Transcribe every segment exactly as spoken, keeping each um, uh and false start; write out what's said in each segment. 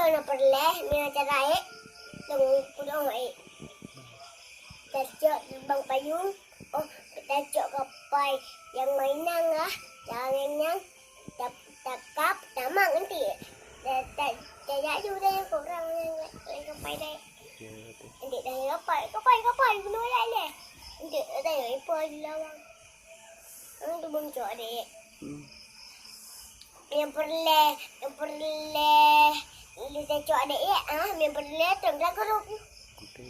Na peureulèe, meunyoe cara ék, lôn peudong ék. Tacok lubang payong, oh, tacok kapai nyang mainan lah, jangan nyang tap-, takap, tamak nanti. Ta-, ta-, tajak ju dah yang kurang yang, yang kapai dai. Nanti dah yang kapai, kapai, kapai, kena lain deh. Nanti dah yang ipa di lawang. Ang tu bungcok dek. Hmm. Yang peureulèe, yang peureulèe, ilèe tacok dek, ah, yang peureulèe tu dah kerup. Oke.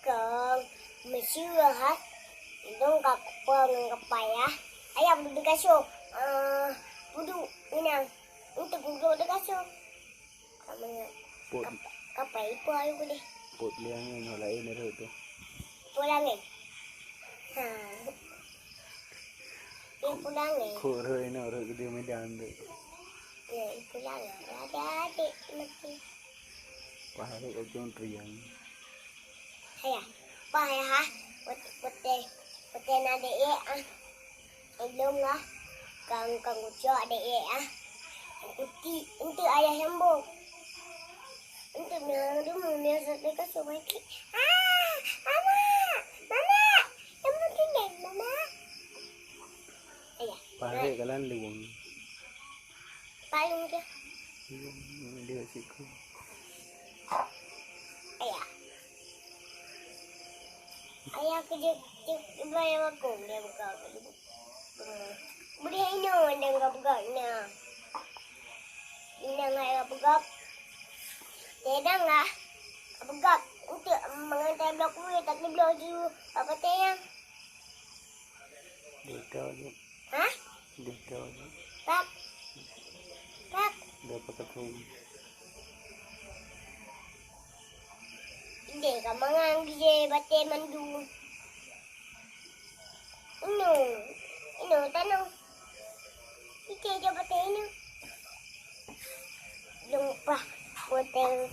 Kong, mesyu ha. Dong ka kupeue ngon kapai ya. Ayam duduk kasur. Ah, duduk inang. Untuk duduk di kasur. Kamu Pot. Kap-, kapai ipa ayu boleh. Pot liang ni lain rot tu. Pot langit. Ha. Dia pot langit. Kok rot ni rot gede Medan tu. Ya, itu langit. Ada adik mati. Wah, ada ujung triang. Haya, pah ya ha. Putih, putih, putih na dek ah. Ilong lah. Kang, kang ucok dek ah. Kuti, ente ayah nyambung. Ente nyang dulu nyang satu ka sebaiki. Ah, mama, mama, nyambung tinggal, mama. Ayah. Pakai kalan leweng. Payung dia. Leweng dia siku. Ayah. Ayah kerja, kerja bayar aku dia buka. Boleh ino dan buka buka ina. Ina ngai buka buka. Tedang lah. Buka buka. Untuk mengantar blok kuih tapi blok ju apa tayang. Dito je. Hah? Dito je. Pak. Pak. Dia pakai phone. Ide ka mangang ide batai mandum. Ino. Ino tanong. Ide je batai ino. Lumpah batai.